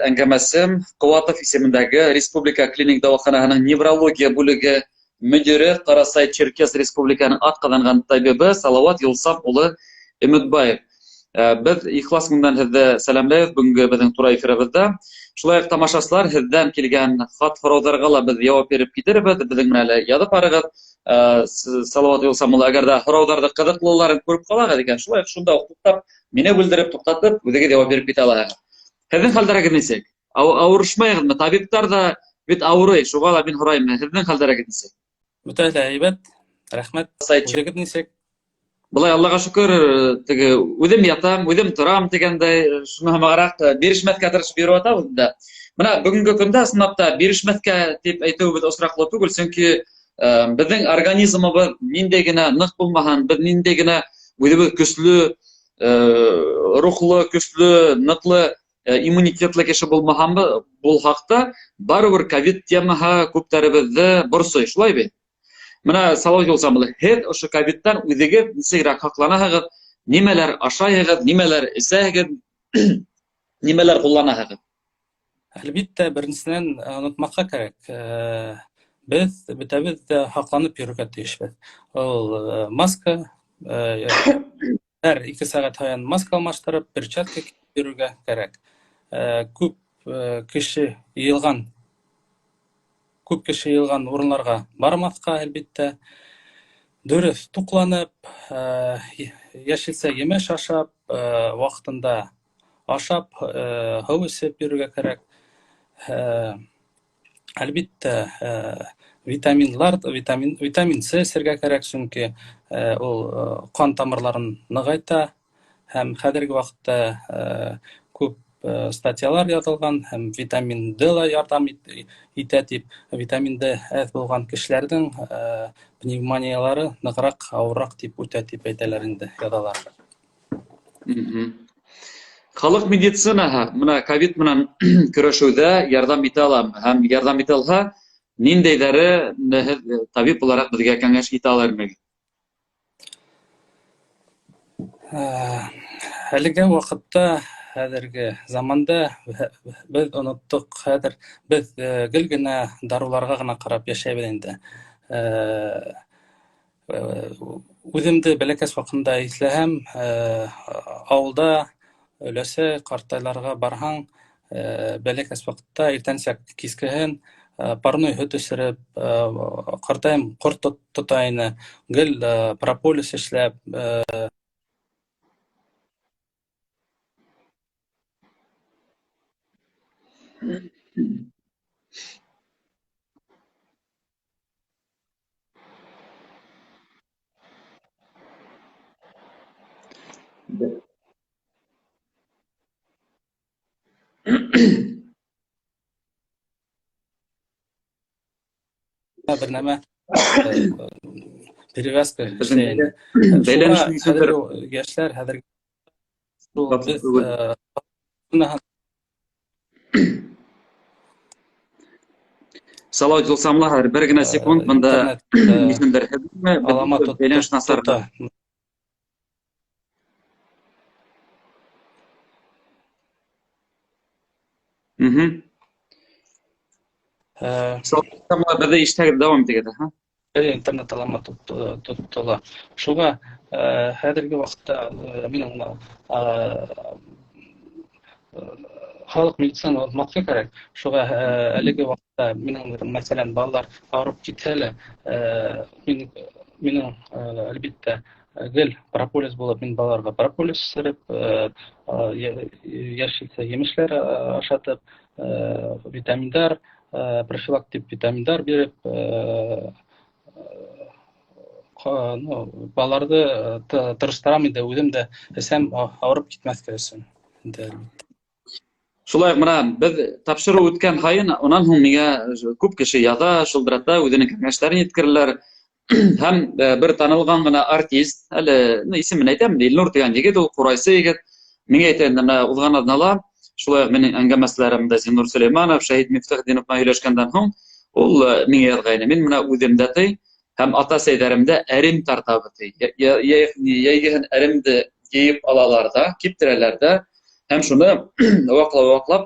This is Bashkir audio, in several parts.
Әңгәмәсем Ҡыуатов исемендәге Республика клиник дауаханаһының неврология бүлеге мөдире, Ҡарасай-Черкес Республикаһының атҡаҙанған табибы Салауат Юлсаф улы Өмөтбаев. Беҙ ихлас күңелдән һеҙҙе сәләмләйбеҙ бөгөнгө беҙҙең тура эфирыбыҙҙа. Шулай уҡ тамашасылар, һеҙҙән килгән хат һорауҙарға ла беҙ яуап биреп китербеҙ. Беҙҙең менән әле яҙып барығыҙ. Салауат Юлсам улы, әгәр дә һорауҙарҙы ҡыҙыҡлыларын күреп ҡалағыҙ икән, шулай уҡ шунда уҡ туҡтап, мине бүлдереп, туҡтатып, үҙегеҙ яуап биреп китә алаһығыҙ. Һеҙҙең хәлдәрегеҙ нисек? Ауырышмайығыҙмы? Табиптар ҙа бит ауырый, шуға ла мин һорайым, һеҙҙең хәлдәрегеҙ нисек? Бөтәһе лә һәйбәт, рәхмәт. Үҙегеҙ нисек? Былай Аллаға шөкөр, теге үҙем ятам, үҙем торам тигәндәй, шуны һымағыраҡ бирешмәҫкә тырышып йөрөп ятабыҙ инде. Бына бөгөнгө көндә ысынлап та бирешмәҫкә тип әйтеүебеҙ осраҡлы түгел, сөнки беҙҙең организмыбыҙ ниндәй генә ныҡ булмаһын, беҙ ниндәй генә үҙебеҙ көслө, рухлы, көслө, ныҡлы иммунитетлы кеше булмаһанбы, булһаҡ та, барыбер ковид темаһы күптәребеҙҙе борсой, шулай бит? Бына Салауат Юлсамұлы, һеҙ ошо ковидтан үҙегеҙ нисегерәк һаҡланаһығыҙ, нимәләр ашайһығыҙ, нимәләр эсәһегеҙ, нимәләр ҡулланаһығыҙ? Әлбиттә, беренсенән онотмаҫҡа кәрәк. Беҙ бөтәбеҙ ҙә һаҡланып йөрөргә тейешбеҙ. Ул маска, һәр 2 сәғәт һайын маска алмаштырып, перчатка кейеп йөрөргә кәрәк. Күп кеше йыйылған, күп кеше йыйылған урынларға бармаҫҡа, әлбиттә. Дөрөҫ туҡланып, йәшелсә емеш ашап, ваҡытында ашап, һыу эсеп йөрөргә кәрәк. Әлбиттә, витаминлар, витамин С эсергә кәрәк, сөнки ул ҡан тамырларын нығайта һәм хәҙерге ваҡытта күп статьялар яҙылған һәм витамин Д ла ярҙам итә тип, витамин Д әҙ булған кешеләрҙең пневмониялары нығыраҡ, ауырыраҡ тип үтә тип әйтәләр инде, яҙалар. Халыҡ медицинаһы бына ковид менән көрәшеүҙә ярҙам итә аламы? Һәм ярҙам итә алһа, ниндәйҙәре һеҙ табип булараҡ беҙгә кәңәш итә алыр инегеҙ? Әлеге ваҡытта, хәҙерге заманда беҙ оноттоҡ, хәҙер беҙ гел генә дарыуларға ғына ҡарап йәшәйбеҙ инде. Үҙемде бәләкәс ваҡытында иҫләһәм, ауылда өләсә ҡартайларға барһаң, бәләкәс ваҡытта иртәнсәк кискеһен парной һөт эсереп, ҡартайым ҡорт тота ине, гел прополис эшләп, бер нәмә перевязка эшләй. Йәштәр хәҙер беҙ Салауат Юлсамлы, хәҙер бер генә секунд бында ниндәйҙер бәйләнеш насар. Салауат, беҙҙе ишетәгеҙ, дауам итегеҙ. Интернет алама тотола. Шуға хәҙерге ваҡытта минең халыҡ медицина онотмаҫҡа кәрәк. Шуға әлеге ваҡытта минең, мәҫәлән, балалар ауырып китһә лә, минең, әлбиттә, гел прополис булып, мин балаларға прополис эсереп, йәшелсә емешләр ашатып, витаминдар, профилактик витаминдар биреп, балаларҙы тырыштырам инде, үҙем дә эсәм, ауырып китмәҫкә өсөн инде, әлбиттә. Шулай уҡ бына беҙ тапшырыу үткән һайын, унан һуң миңә күп кеше яҙа, шылтырата, үҙенең кәңәштәрен еткерәләр. Һәм бер танылған ғына артист, әле, исемен әйтәм, Илнур тигән егет, ул ҡурайсы егет. Миңә әйтә инде, бына уҙған аҙнала, шулай уҡ минең әңгәмәселәремдә Зиннур Сөләйманов, Шәһит Мифтахетдинов менән һөйләшкәндән һуң, ул миңә яҙғайны. Мин бына үҙем дә ти, һәм ата-әсәйҙәремдә әрем тартабыҙ ти. Йәйгеһен әремде йыйып алалар ҙа, киптерәләр ҙә, һәм шуны ваҡлап-ваҡлап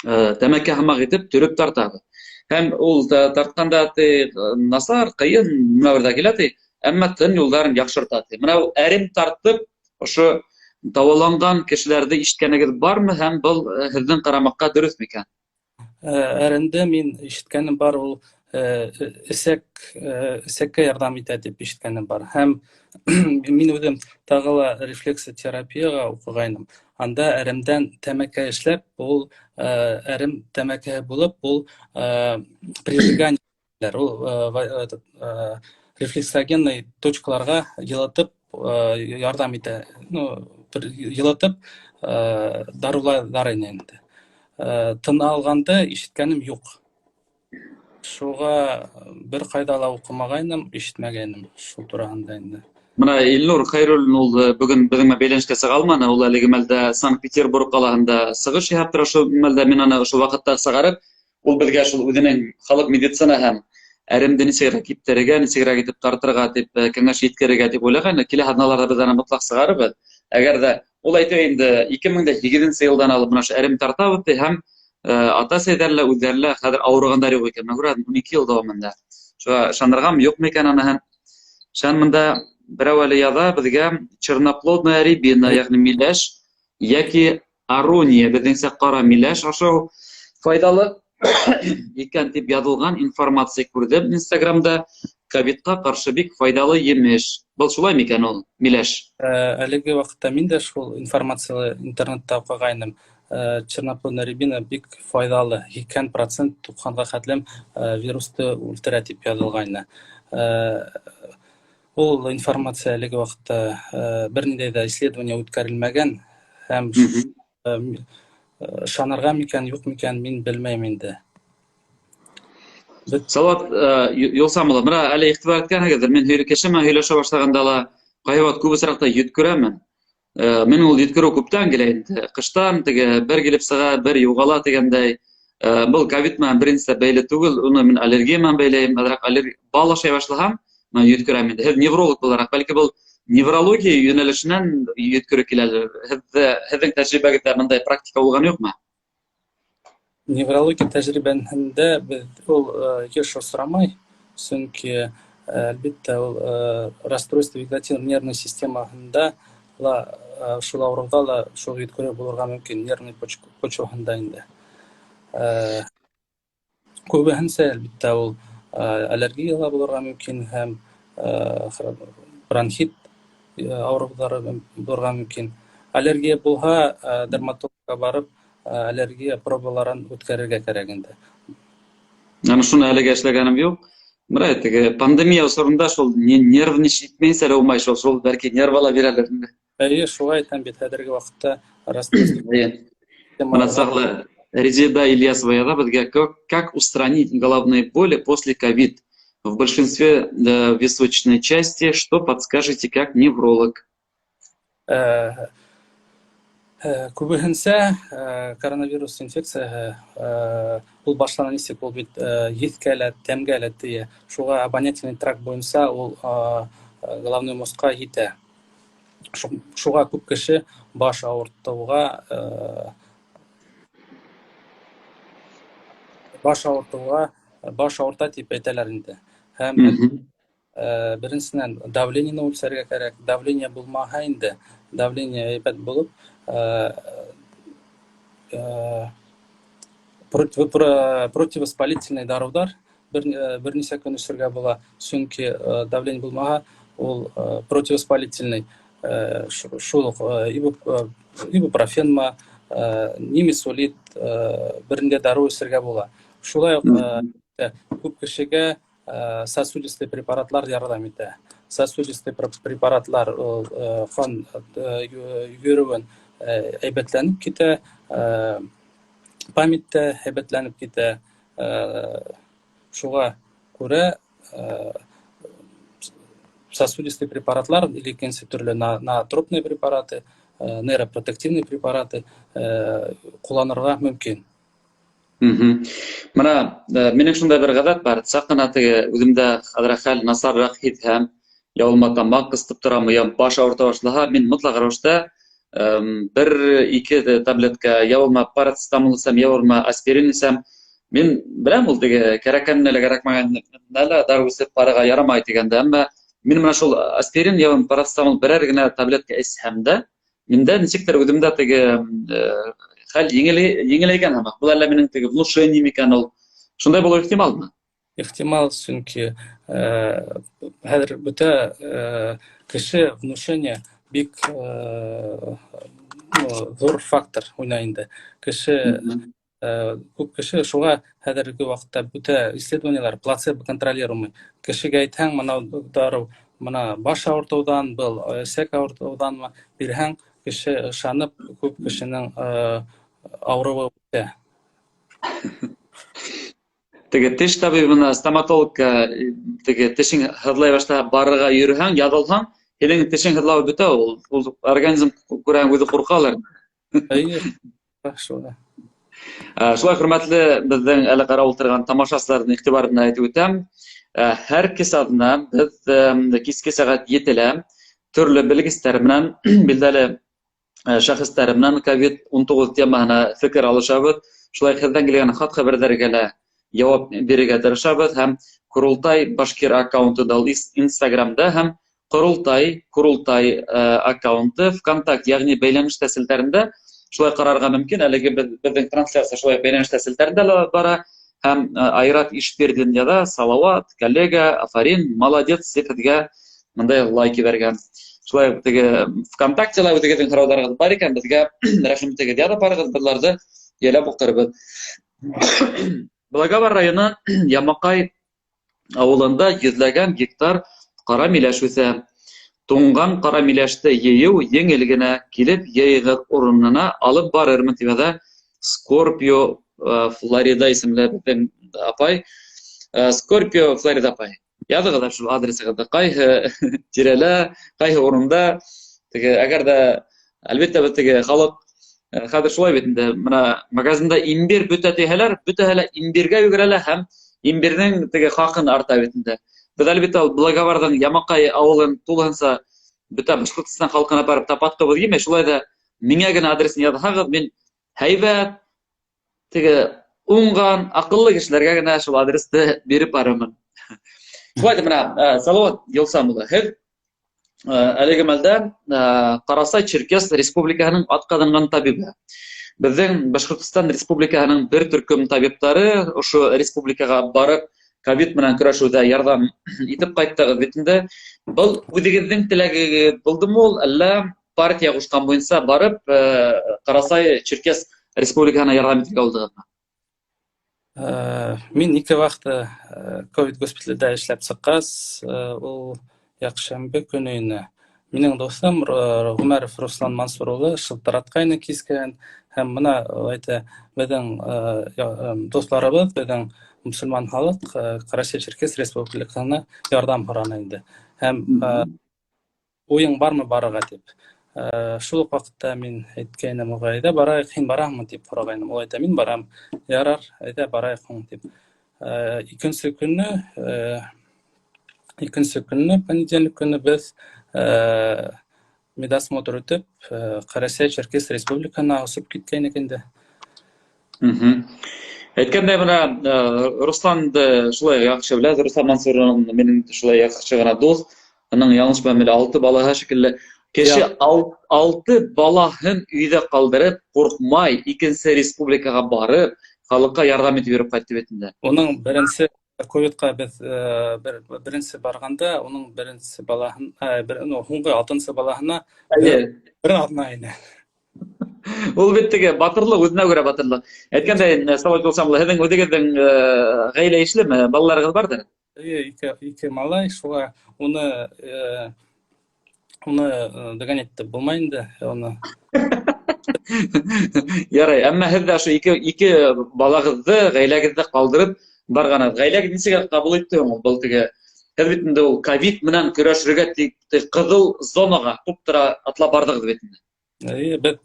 Тәмәке һымаҡ итеп төрөп тартабыҙ. Һәм ул тартҡанда ти насар, ҡыйын нимәлер ҙә килә ти, әммә тын юлдарын яҡшырта ти. Бына ул әрем тартып ошо дауаланған кешеләрҙе ишеткәнегеҙ бармы һәм был һеҙҙең ҡарамаҡҡа дөрөҫ микән? Әремде мин ишеткәнем бар, ул эсәк эсәккә ярҙам итә тип ишеткәнем бар. Һәм мин үҙем тағы ла рефлексотерапияға уҡығайным. Анда әремдән тәмәке эшләп, ул әрем тәмәкеһе булып, ул прижигание, ул этот рефлексогенный точкаларға йылытып ярҙам итә. Ну, йылытып дарулайҙар ине инде. Тын алғанды ишеткәнем юҡ. Шуға бер ҡайҙа ла уҡымағайным, ишетмәгәйнем шул тураһында инде. Бына Илнур Хәйруллин ул бөгөн беҙҙең менән бәйләнешкә сыға алманы. Ул әлеге мәлдә Санкт-Петербург ҡалаһында сығыш яһап тора. Ошо мәлдә мин аны ошо ваҡытта сығарып, ул беҙгә шул үҙенең халыҡ медицина һәм әремде нисегерәк киптерергә, нисегерәк итеп тартырға тип кәңәш еткерергә тип уйлағайны. Киләһе аҙналарҙа беҙ аны мотлаҡ сығарырбыҙ. Әгәр ҙә ул әйтә инде, 2008 йылдан алып бына ошо әрем тартабыҙ ти һәм ата-әсәйҙәре лә, үҙҙәре лә хәҙер ауырығандар юҡ икән. Мына күрәһең, 12 йыл дауамында. Шуға ышанырғамы, юҡмы икән аныһын? Шән бында берәү әле яҙа беҙгә: черноплодная рябина, йәғни миләш йәки арония, беҙҙеңсә ҡара миләш ашау файҙалы икән тип яҙылған информация күрҙем Инстаграмда. Ковидҡа ҡаршы бик файҙалы емеш. Был шулай микән ул, миләш? Әлеге ваҡытта мин дә шул информацияны интернетта уҡығайным. Черноплодная рябина бик файҙалы, 80%, 90-ға хәтлем вирусты үлтерә тип яҙылғайны. Ул информация әлеге ваҡытта бер ниндәй ҙә исследование үткәрелмәгән һәм ышанырға микән, юҡ микән, мин белмәйем инде. Салауат Юлсам улы, бына әле иғтибар иткәнһегеҙҙер, мин кеше менән һөйләшә башлағанда ла ҡайһы ваҡыт күп осраҡта йөткөрәмен. Мин ул йөткөрөү күптән килә инде. Ҡыштан теге бер килеп сыға, бер юғала тигәндәй. Был ковид менән беренсе бәйле түгел, уны мин аллергия менән бәйләйем. Әҙерәк бал ашай башлаһам, мин йөткөрәм инде. Һеҙ невролог булараҡ, бәлки был неврология йүнәлешенән йөткөрөү киләлер. Һеҙҙең тәжрибәгеҙҙә бындай практика булған юҡмы? Неврология тәжрибәһендә беҙ ул йыш осрамай, сөнки, әлбиттә, ул расстройство вегетативной нервной системаһында ла, шул ауырыуҙа ла шул йөткөрөү булырға мөмкин, нервный почваһында инде. Күбеһенсә, әлбиттә, ул аллергия ла булырға мөмкин һәм бронхит ауырыуҙары булырға мөмкин. Аллергия булһа, дерматологка барып, аллергия пробаларын үткәрергә кәрәк инде. Ана шуны әлегә эшләгәнем юҡ. Бына теге пандемия осоронда шул нервничать итмәйенсә лә булмай, шул бәлки нервы ла бирәлер инде. Эйе, шулай әйтәм бит, хәҙерге ваҡытта расстройство Эйе. Бына сағлы Резеда Ильясова яҙа беҙгә: как устранить головные боли после ковид? В большинстве, да, височной части, что подскажете как невролог? Күбеһенсә, коронавирус инфекцияһы, ул башлана нисек, ул бит еҫкә лә, тәмгә лә тейә. Шуға обонятельный тракт буйынса ул головной мозгка етә. Шуға күп кеше баш ауыртыуға, баш ауырта тип әйтәләр инде. Һәм беренсенән давлениены үлсәргә кәрәк. Давление булмаһа инде, давление әйбәт булып, противовоспалительный дарыуҙар бер нисә көн эсергә була, сөнки давление булмаһа, ул противовоспалительный, шул уҡ ибупрофенмы, нимесулид, бер ниндәй дарыу эсергә була. Шулай уҡ күп кешегә сосудистый препаратлар ярҙам итә. Сосудистый препаратлар ул ҡан йөрөүен әйбәтләнеп китә, память тә әйбәтләнеп китә. Шуға күрә сосудистый препаратлар или икенсе төрлө ноотропные препараты, нейропротективные препараты ҡулланырға мөмкин. Бына минең шундай бер ғәҙәт бар. Саҡ ҡына теге үҙемдә хәҙер хәл насарыраҡ һиҙһәм, я булмаһа тамаҡ ҡысытып торамы, я баш ауырта башлаһа, мин мотлаҡ рәүештә Бер-ике таблетка, я булма парацетамол эсәм, я булма аспирин эсәм. Мин беләм ул теге кәрәккәненә лә кәрәкмәгәненә лә дарыу эсеп барырга ярамай дигәндә, әмма мин менә шул аспирин я парацетамол берәр генә таблетка эчсәм дә, миндә ничектер үземдә теге хәл еңеләйгән һымак. Был әллә минең теге внушение микән ул? Шундай булуы ихтималмы? Ихтимал, чөнки хәзер бөтә кеше внушение бик зур фактор уйнай инде. Кеше күп кеше шуңа хәзерге вакытта бөтә исследованиелар плацебо контролируемый. Кешегә әйтһәң, мына дару, мына баш авыртудан, был эсәк авыртуданмы бирһәң, кеше ышанып, күп кешенең авыруы үтә. Теге теш табибына, стоматологка теге тешең һыҙлай башлаһа, барырға йөрөһәң, яҙылһаң, һинең тешең һыҙлауы бөтә ул. Ул организм күрәһең үҙе ҡурҡалыр. Әйе, шулай. Шулай, хөрмәтле беҙҙең әле ҡарап ултырған тамашасыларҙың иғтибарына әйтеп үтәм. Һәр кис аҙна беҙ киске сәғәт 7-лә төрлө белгестәр менән, билдәле шәхестәр менән COVID-19 темаһына фекер алышабыҙ. Шулай һеҙҙән килгән хат-хәбәрҙәргә лә яуап бирергә тырышабыҙ һәм Ҡоролтай башкир аккаунты да ул Инстаграмда һәм Ҡоролтай, Ҡоролтай аккаунты ВКонтакте, йәғни бәйләнештә селтәрендә шулай ҡарарға мөмкин. Әлеге беҙҙең трансляция шулай бәйләнештә селтәрендә лә бара. Һәм Айрат Ишбирҙин яҙа: Салауат, коллега, афарин, молодец, тип һеҙгә мындай лайк ебәргән. Шулай теге ВКонтактела үҙегеҙҙең һорауҙарығыҙ бар икән, беҙгә рәхим итегеҙ, яҙып барығыҙ, беҙ уларҙы йәйләп уҡырбыҙ. Благовар районы Ямаҡай ауылында йөҙләгән гектар ҡара миләш үҫә. Туңған ҡара миләште йыйыу еңел генә, килеп йыйығыҙ, урынына алып барырмын, тип яҙа Скорпио Флорида исемле беҙҙең апай. Скорпио Флорида апай. Яҙығыҙ шул адресығыҙҙы, ҡайһы тирәлә, ҡайһы урында. Теге әгәр ҙә, әлбиттә, беҙ теге халыҡ хәҙер шулай бит инде, бына магазинда имбир бөтә тиһәләр, бөтәһе лә имбиргә йүгерә һәм имбирҙең теге хаҡын арта бит инде. Беҙ, әлбиттә, ул Благоварҙың Ямаҡай ауылын тулыһынса бөтә Башҡортостан халҡына барып тапатҡыбыҙ килмәй, шулай ҙа миңә генә адресын яҙһағыҙ, мин һәйбәт, теге уңған, аҡыллы кешеләргә генә шул адресты биреп барырмын. Шулай ҙа бына, Салауат Юлсан улы, һеҙ әлеге мәлдә Ҡарасай-Черкес Республикаһының атҡаҙанған табибы. Беҙҙең Башҡортостан Республикаһының бер төркөм табиптары ошо республикаға барып, ковид менән көрәшеүҙә ярҙам итеп ҡайттығыҙ бит инде. Был үҙегеҙҙең теләгегеҙ булдымы ул, әллә партия ҡушҡан буйынса барып, Ҡарасай-Черкес Республикаһына ярҙам итергә булдығыҙмы? Мин ике вахта ковид госпиталдә эшләп сыҡҡас, ул якшәмбе көнө ине. Минең дуҫым Ғүмәров Руслан Мансур улы шылтыратҡайны кискән һәм бына әйтә, беҙҙең дуҫларыбыҙ, беҙҙең мосолман халыҡ Ҡарасай-Черкес Республикаһына ярҙам һораны инде. Һәм уйың бармы барырға тип. Шул уҡ ваҡытта мин әйткәйнем уға, әйҙә барайыҡ, һин бараһыңмы тип һорағайным. Ул әйтә, мин барам. Ярар, әйҙә барайыҡ һуң тип. Икенсе көннө, понедельник көнө беҙ медосмотр үтеп, Ҡарасай-Черкес Республикаһына осоп киткәйнек инде. Әйткәндәй, бына Русланды шулай яҡшы беләбеҙ. Руслан Мансур минең шулай яҡшы ғына дуҫ. Уның яңылышмаһам, әле алты балаһы шикелле. Кеше алты балаһын өйҙә ҡалдырып, ҡурҡмай, икенсе республикаға барып, халыҡҡа ярҙам итеп йөрөп ҡайтты бит инде. Уның беренсе ковидҡа беҙ беренсе барғанда, уның беренсе балаһын, бер, ну, һуңғы алтынсы балаһына бер аҙна ине. Ул бит теге батырлыҡ, үҙенә күрә батырлыҡ. Әйткәндәй, Салауат Юлсан улы, һеҙҙең үҙегеҙҙең ғаилә ишлеме? Балаларығыҙ барҙыр? Эйе, ике малай, шуға уны догонять итеп булмай инде, уны. Ярай, әммә һеҙ ҙә ошо ике балағыҙҙы, ғаиләгеҙҙе ҡалдырып барғанығыҙ. Ғаиләгеҙ нисек ҡабул итте һуң ул был теге? Һеҙ бит инде ул ковид менән көрәшергә ҡыҙыл зонаға туп-тура атлап барҙығыҙ бит инде. Эйе, беҙ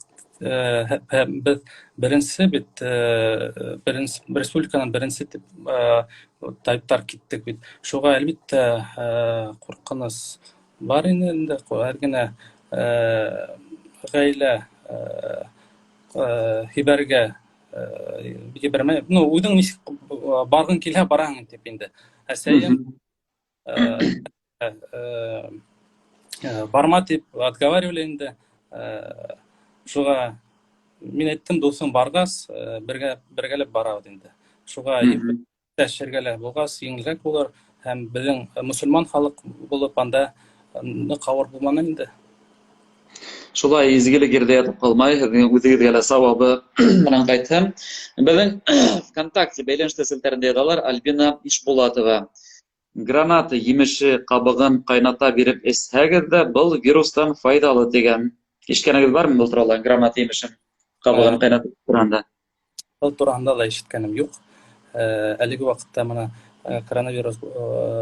беренсе бит, беренсе республиканан беренсе тип табиптар киттек бит. Шуға әлбиттә ҡурҡыныс бар ине инде, әҙ генә. Ғаилә ебәрергә ебәрмәй. Ну, үҙең нисек барғың килһә, бараһың тип инде. Әсәйем барма тип отговаривали инде. Шуға мин әйттем, дуҫым барғас, бергә бергәләп барабыҙ инде. Шуға иптәшергә лә булғас, еңелерәк булыр һәм беҙҙең мосолман халыҡ булып анда ныҡ ауыр булманы инде. Шулай изгелек ерҙә ятып ҡалмай, һеҙҙең үҙегеҙгә лә сауабы менән ҡайтһын. Беҙҙең ВКонтакте бәйләнештә селтәрендә яҙалар Альбина Ишбулатова. Граната емеше ҡабығын ҡайната биреп эсһәгеҙ ҙә, был вирустан файҙалы тигән. Ишеткәнегеҙ бармы был турала, граната емешен ҡабығын ҡайнатып тураһында? Был тураһында ла ишеткәнем юҡ. Әлеге ваҡытта мына коронавирус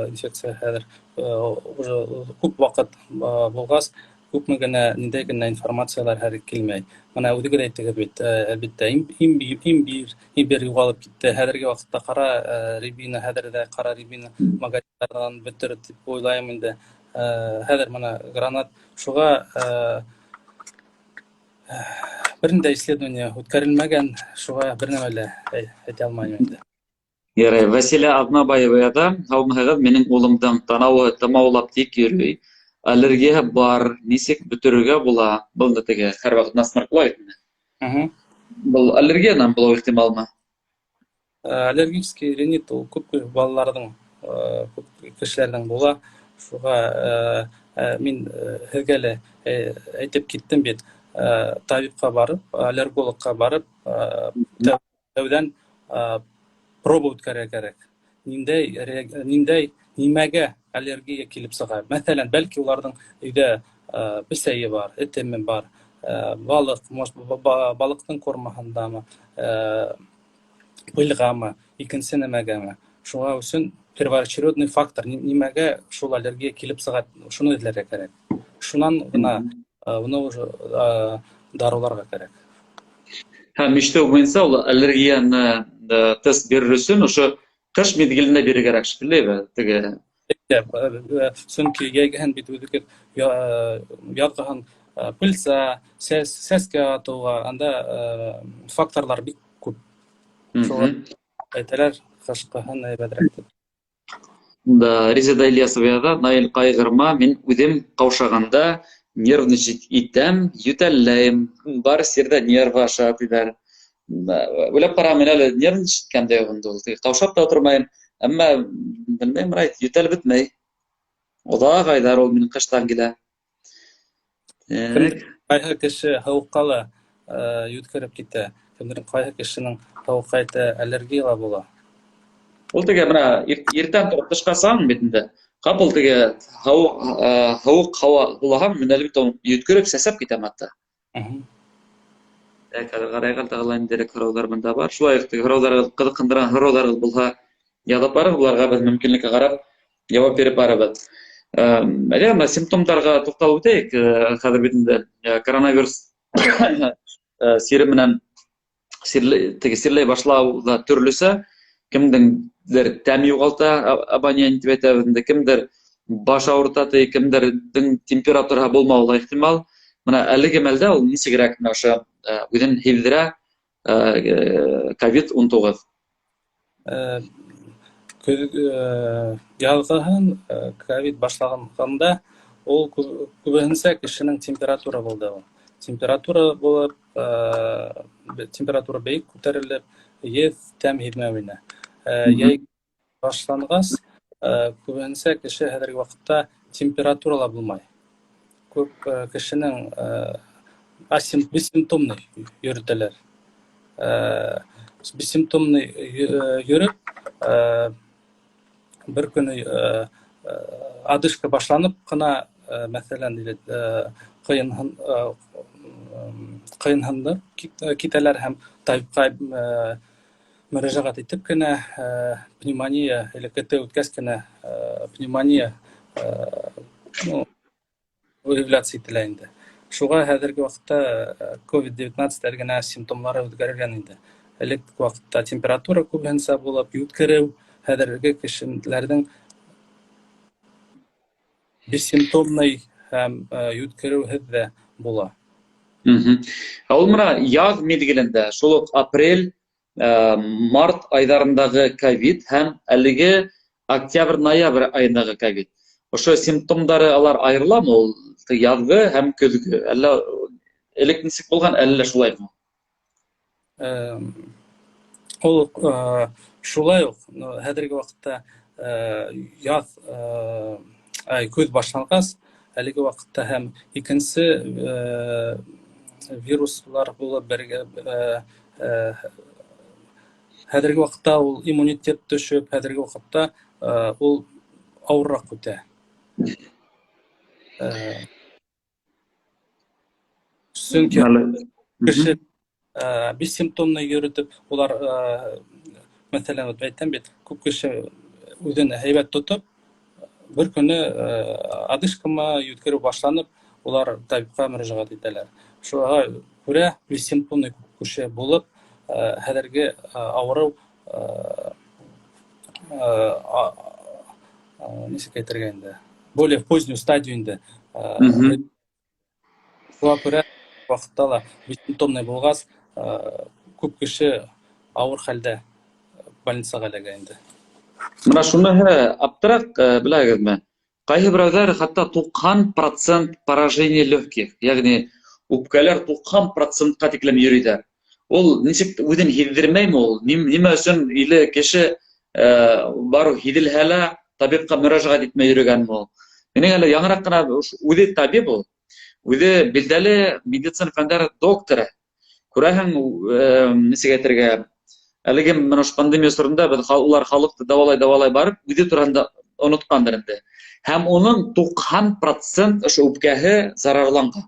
инфекция хәҙер уже күп ваҡыт булғас, күпме генә, ниндәй генә информациялар хәҙер килмәй. Мына үҙегеҙ әйттегеҙ бит, әлбиттә, имбирь, имбирь юғалып китте. Хәҙерге ваҡытта ҡара рябина, хәҙер ҙә ҡара рябина магазиндарҙан бөтөр тип уйлайым инде. Хәҙер мына гранат. Шуға бер ниндәй исследование үткәрелмәгән, шуға бер нәмә лә әйтә алмайым инде. Ярай, Вәсилә Аҙнабаева яҙа: "Һаумыһығыҙ, минең улымдың танауы тымаулап тик йөрөй, аллергияһы бар, нисек бөтөрөргә була?" Был инде теге һәр ваҡыт насморк була бит инде. Был аллергиянан булыуы ихтималмы? Аллергический ринит ул күп балаларҙың, күп кешеләрҙең була. Шуға мин һеҙгә лә әйтеп киттем бит, табипҡа барып, аллергологҡа барып, тәүҙән проба үткәрергә кәрәк. Ниндәй нимәгә аллергия килеп сыға? Мәҫәлән, бәлки уларҙың өйҙә бесәйе бар, этеме бар, балыҡ, может, балыҡтың кормаһындамы, пыльғамы, икенсе нәмәгәме? Шуға өсөн первоочередный фактор нимәгә шул аллергия килеп сыға, шуны эҙләргә кәрәк. Шунан ғына уны уже дарыуларға кәрәк. Һәм ишетеү буйынса ул аллергияны тест бирер өсөн ошо ҡыш миҙгелендә бирергә кәрәк шикелле, теге. Сөнки йәйгеһен бит үҙегеҙ яҙғыһын пыльца, сәскә атыуға анда факторлар бик күп. Шуға әйтәләр, ҡышҡыһын әйбәтерәк тип. Да, Резеда Ильясова яҙа: "Наил, ҡайғырма, мин үҙем ҡаушағанда нервничать итәм, йүтәлләйем, бар сир ҙә нервы аша", тиҙәр. Уйлап ҡара, мин әле нервничать иткәндә юҡ инде ул. Ҡаушап та ултырмайым, әммә белмәйем, райт, йүтәл бөтмәй. Оҙаҡ айҙар ул минең ҡыштан килә. Ҡайһы кеше һыуыҡҡа ла йүткереп китә, кемдер ҡайһы кешенең һыуыҡҡа әйтә аллергия ла була. Ул теге мына иртән тороп тышҡа сығаң бит инде. Ҡапыл теге һыуыҡ һауа һулаһам, мин әле бит йүткереп сәсәп китәм хатта. Так, хәҙер ҡарайыҡ әле, тағы ла ниндәйерәк һорауҙар бында бар. Шулай уҡ теге һорауҙарығыҙ, ҡыҙыҡһындырған һорауҙарығыҙ булһа, яҙып барығыҙ, уларға беҙ мөмкинлеккә ҡарап яуап биреп барабыҙ. Әле бына симптомдарға туҡталып үтәйек. Хәҙер бит инде коронавирус сире менән теге сирләй башлау ҙа төрлөсә. Кемдеңдер тәм юғалта, обоняние тип әйтәбеҙ инде, кемдер баш ауырта, ти, кемдерҙең температураһы булмауы ла ихтимал. Бына әлеге мәлдә ул нисегерәк менә ошо үҙен һиҙҙерә ковид-19? Яҙғыһын ковид башланғанда ул күбеһенсә кешенең температура булды ул. Температура булып, температура бейек күтәрелеп, еҫ, тәм һиҙмәү ине. Йәй башланғас, күбеһенсә кеше хәҙерге ваҡытта температура ла булмай. Күп кешенең бессимптомный йөрөтәләр. Бессимптомный йөрөп, бер көнө одышка башланып ҡына, мәҫәлән, или ҡыйынһынып китәләр һәм табипҡа мөрәжәғәт итеп кенә пневмония или КТ үткәс кенә пневмония ну, выявляться ителә инде. Шуға хәҙерге ваҡытта COVID-19 әҙ генә симптомдары үҙгәргән инде. Элек ваҡытта температура күбеһенсә булып, йүткереү, хәҙерге кешеләрҙең бессимптомный һәм йүткереүһеҙ ҙә була. Ә ул мына яҙ миҙгелендә, шул уҡ апрель, март айҙарындағы ковид һәм әлеге октябрь-ноябрь айындағы ковид. Ошо симптомдары алар айырыламы ул яҙғы һәм көҙгө? Әллә элек нисек булған, әллә шулаймы? Ул шулай уҡ, хәҙерге ваҡытта яҙ, көҙ башланғас, әлеге ваҡытта һәм икенсе вируслар булып бергә, хәҙерге ваҡытта ул иммунитет төшөп, хәҙерге ваҡытта ул ауырыраҡ үтә. Сөнки кеше бессимптомно йөрөтөп, улар, мәҫәлән, вот әйтәм бит, күп кеше үҙен һәйбәт тотоп, бер көнө одышкамы, йүткереү башланып, улар табипҡа мөрәжәғәт итәләр. Шуға күрә бессимптомный күп кеше булып, хәҙерге ауырыу, нисек әйтергә инде, более в позднюю стадию инде. Шуға күрә ваҡытта ла бессимптомный булғас, күп кеше ауыр хәлдә больницаға эләгә инде. Мына шуныһы аптыраҡ, беләгеҙме? Ҡайһы берәүҙәр хатта 90% поражение легких, йәғни үпкәләр 90%-ҡа тиклем йөрөйҙәр. Ул нисек үҙен һиҙҙермәйме ул? Нимә өсөн иле кеше барыу һиҙелһә лә табипҡа мөрәжәғәт итмәй йөрөгәнме ул? Минең әле яңыраҡ ҡына үҙе табип ул. Үҙе билдәле медицина фәндәре докторы. Күрәһең, нисек әйтергә, әлеге мына ошо пандемия осоронда беҙ улар халыҡты дауалай-дауалай барып, үҙе тураһында онотҡандыр инде. Һәм уның 90% ошо үпкәһе зарарланған.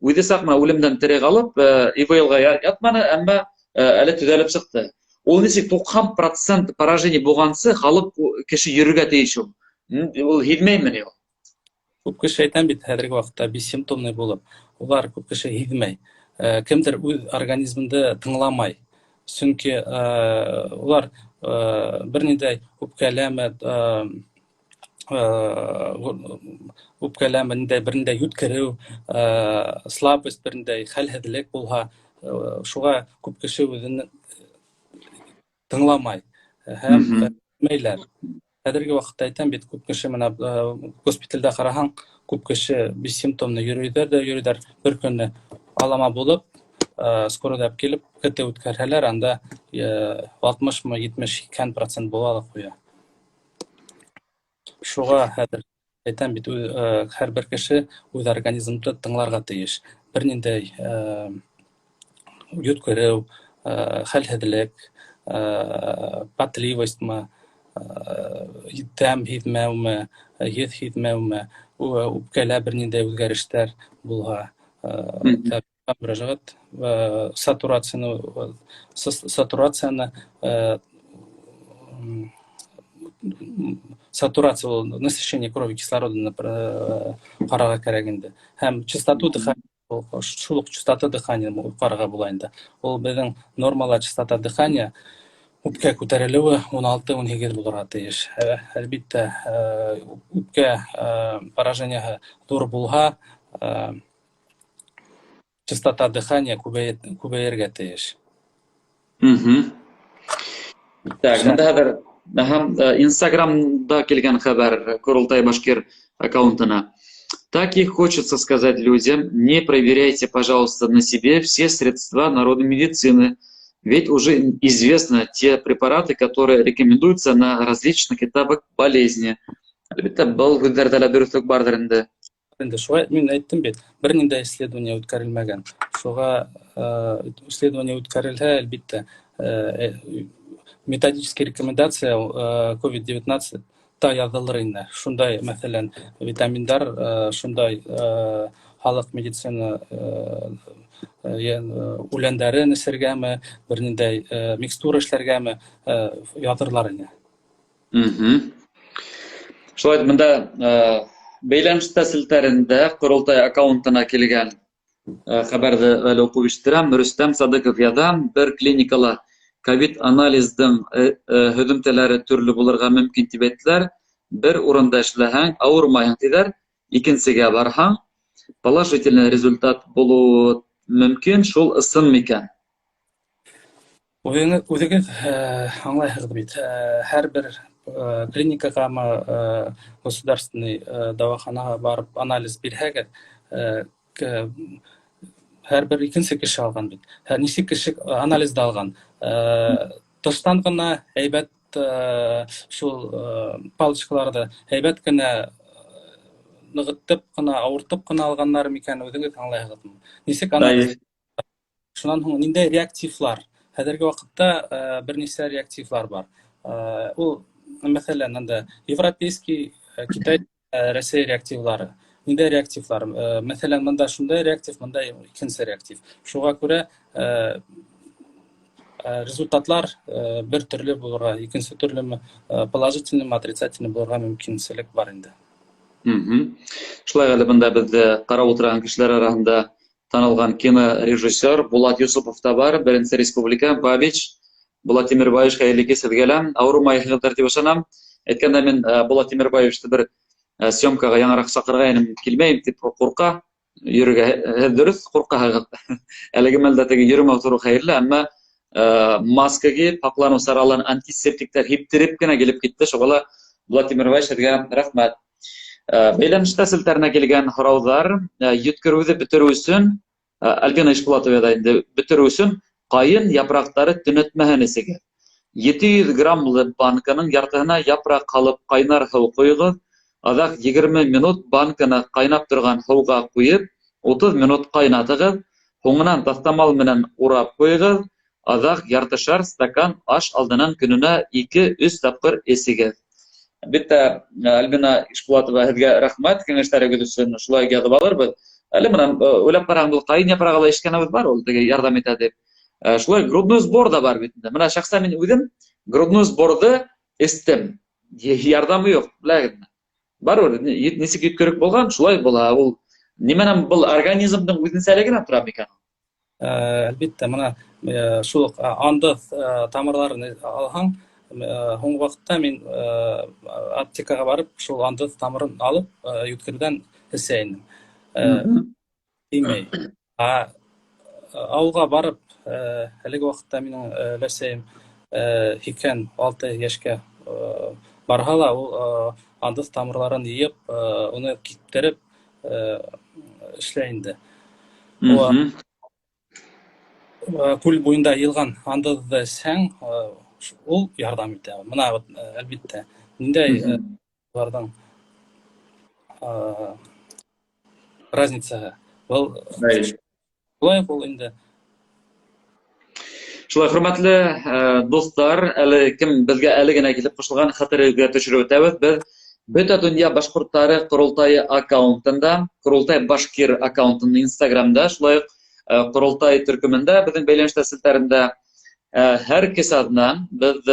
Үҙе саҡ мына үлемдән тере ҡалып, ИВЛ-ға ятманы, әммә әле төҙәлеп сыҡты. Ул нисек 90% поражение булғансы халыҡ кеше йөрөргә тейеш ул. Ул һиҙмәйме ни ул? Күп кеше әйтәм бит, хәҙерге ваҡытта бессимптомный булып, улар күп кеше һиҙмәй. Кемдер үҙ организмды тыңламай. Сөнки улар бер ниндәй үпкәләмә, ниндәй бер ниндәй йүткереү, слабость, бер ниндәй хәлһеҙлек булһа, шуға күп кеше үҙен тыңламай һәм белмәйләр. Хәҙерге ваҡытта әйтәм бит, күп кеше мына госпиталдә ҡараһаң, күп кеше бессимптомно йөрөйҙәр ҙә йөрөйҙәр. Бер көнө алама булып, скорыйҙа алып килеп, КТ үткәрһәләр, анда 60-мы, 70, 80% була ла ҡуя. Шуға хәҙер әйтәм бит, һәр бер кеше үҙ организмды тыңларға тейеш. Бер ниндәй йүткереү, хәлһеҙлек, потливостьмы, тәм һиҙмәүме, еҫ һиҙмәүме, үпкәлә бер ниндәй үҙгәрештәр булһа, мөрәжәғәт, сатурацияны, сатурация ул насыщение крови кислородом ҡарарға кәрәк инде. Һәм частоту дыхания, шул уҡ частота дыхания ҡарарға була инде. Ул беҙҙең нормала частота дыхания үпкә күтәрелеүе 16-18 булырға тейеш. Әлбиттә, үпкә поражениеһы ҙур булһа, частота дыхания күбәйергә тейеш. Так, мында хәҙер Инстаграмда килгән хәбәр Ҡоролтай Башкир аккаунтына. Так и хочется сказать людям: не проверяйте, пожалуйста, на себе все средства народной медицины, ведь уже известны те препараты, которые рекомендуются на различных этапах болезни. Әлбиттә, был һүҙҙәрҙә лә дөрөҫлөк барҙыр инде. Инде шулай мин әйттем бит, бер ниндәй исследование үткәрелмәгән. Шуға исследование үткәрелһә, әлбиттә, методический рекомендация COVID-19 та яҙылыр ине. Шундай, мәҫәлән, витаминдар, шундай халыҡ медицина үләндәрен эсергәме, бер ниндәй микстура эшләргәме, яҙырлар ине. Шулай итеп, бында бәйләнештә селтәрендә Ҡоролтай аккаунтына килгән хәбәрҙе әле уҡып ишеттерәм. Рөстәм Садыҡов яҙа: бер клиникала ковид анализдың һөҙөмтәләре төрлө булырға мөмкин тип әйттеләр. Бер урында эшләһәң, ауырмайһың тиҙәр, икенсегә барһаң, положительный результат булыуы мөмкин, шул ысын микән? Үҙегеҙ аңлайһығыҙ бит, һәр бер клиникағамы, государственный дауаханаға барып анализ бирһәгеҙ, һәр бер икенсе кеше алған бит. Һәр нисек кеше анализды алған. Тыштан ғына һәйбәт шул палочкаларҙы һәйбәт кенә нығытып ҡына, ауыртып ҡына алғандар микән, үҙегеҙ аңлайһығыҙмы? Нисек анализ? Шунан һуң ниндәй реактивлар? Хәҙерге ваҡытта бер нисә реактивлар бар. Ул, мәҫәлән, анда европейский, Китай, Рәсәй реактивлары. Ниндәй реактивлар? Мәҫәлән, мында шундай реактив, мында икенсе реактив. Шуға күрә результатлар бер төрлө булырға, икенсе төрлөмө, положительныймы, отрицательный булырға мөмкинселек бар инде. Шулай әле бында беҙҙе ҡарап ултырған кешеләр араһында танылған кинорежиссер Булат Юсупов та бар, Беренсе Республика, Бабич. Булат Тимербаевич, хәйерле кис һеҙгә лә. Ауырымайһығыҙҙыр тип ышанам. Әйткәндә мин Булат Тимербаевичты бер съемкаға яңыраҡ саҡырғайным, килмәйем тип ҡурҡа. Йөрөргә һеҙ дөрөҫ ҡурҡаһығыҙ. Әлеге мәлдә теге йөрөмәү тороу хәйерле, әммә маска кейеп, һаҡланыу сараларын, антисептиктар һиптереп кенә килеп китте. Шуға ла Булат Тимербаевич, һеҙгә рәхмәт. Бәйләнештә селтәренә килгән һорауҙар, йүткереүҙе бөтөрөү өсөн, Альбина Ишбулатова ҙа инде, бөтөрөү өсөн ҡайын япраҡтары төнәтмәһен эсегеҙ. 700 граммлы банканың яртыһына япраҡ һалып ҡайнар һыу ҡойоғоҙ, аҙаҡ 20 минут банканы ҡайнап торған һыуға ҡуйып, 30 минут ҡайнатығыҙ, һуңынан таҫтамал менән урап ҡуйығыҙ, аҙаҡ яртышар стакан аш алдынан көнөнә 2-3 тапҡыр эсегеҙ. Әлбиттә, Альбина Ишбулатова, һеҙгә рәхмәт кәңәштәрегеҙ өсөн, шулай яҙып алырбыҙ. Әле бына уйлап ҡараһаң, был ҡайын япрағы ла ишеткәнебеҙ бар, ул теге ярҙам итә тип. Шулай грудной сбор да бар бит инде. Бына шәхсән мин үҙем грудной сборҙы эстем. Ярҙамы юҡ, беләһегеҙме? Барыбер нисек йөткерек булған, шулай була. Ул нимәнән, был организмдың үҙенсәлегенән тора микән? Әлбиттә, бына шул уҡ андыҙ тамырларын алһаң, һуңғы ваҡытта мин аптекаға барып, шул андыҙ тамырын алып, йүткереүҙән эсә инем. Теймәй. Ә ауылға барып, әлеге ваҡытта минең өләсәйем 86 йәшкә барһа ла, ул андыҙ тамырларын йыйып, уны киптереп эшләй инде. Күл буйында йыйылған андыҙҙы эсһәң, ул ярҙам итә. Бына, әлбиттә, ниндәй уларҙың разницаһы. Был шулай уҡ ул инде. Шулай, хөрмәтле дуҫтар, әле кем беҙгә әле генә килеп ҡушылған, хәтерегеҙгә төшөрөп үтәбеҙ. Беҙ Бөтә донъя башҡорттары ҡоролтайы аккаунтында, Ҡоролтай башкир аккаунтында Инстаграмда, шулай уҡ Ҡоролтай төркөмөндә, беҙҙең бәйләнештә селтәрендә һәр кис аҙна беҙ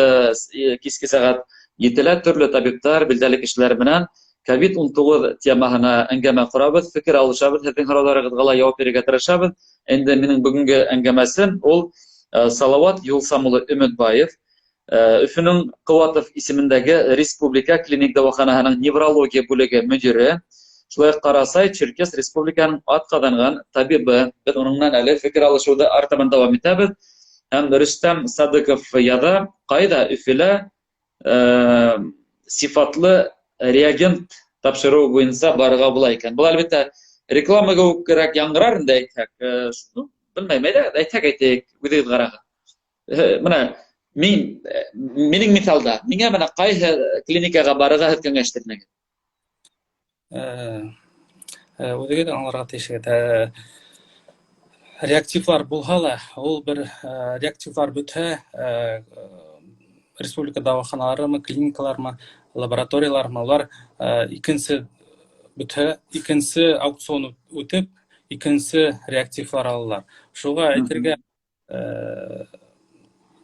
киске сәғәт 7-лә төрлө табиптар, билдәле кешеләр менән COVID-19 темаһына әңгәмә ҡорабыҙ, фекер алышабыҙ, һеҙҙең һорауҙарығыҙға ла яуап бирергә тырышабыҙ. Инде минең бөгөнгө әңгәмәсем ул Салауат Юлсам улы Өмөтбаев, Өфөнөң Ҡыуатов исемендәге Республика клиник дауаханаһының неврология бүлеге мөдире, шулай уҡ Ҡарасай Черкес Республиканың атҡаҙанған табибы. Беҙ уның менән әле фекер алышыуҙы артабан дауам итәбеҙ. Һәм Рөстәм Садыҡов яҙа, ҡайҙа Өфөлә сифатлы реагент тапшырыу буйынса барырға була икән. Был әлбиттә реклама кеүек яңғырар инде әйтһәк. Белмәйем, әйҙә, әйтһәк әйтәйек, үҙегеҙ ҡарағыҙ. Бына минең миҫалда, миңә бына ҡайһы клиникаға барырға һеҙ кәңәш итер инегеҙ? Үҙегеҙ аңларға тейешһегеҙ. Реактивлар булһа ла, ул бер реактивлар бөтһә, республика дауаханаларымы, клиникалармы, лабораториялармы, улар икенсе бөтһә, икенсе аукцион үтеп, икенсе реактивлар алалар. Шуға әйтергә,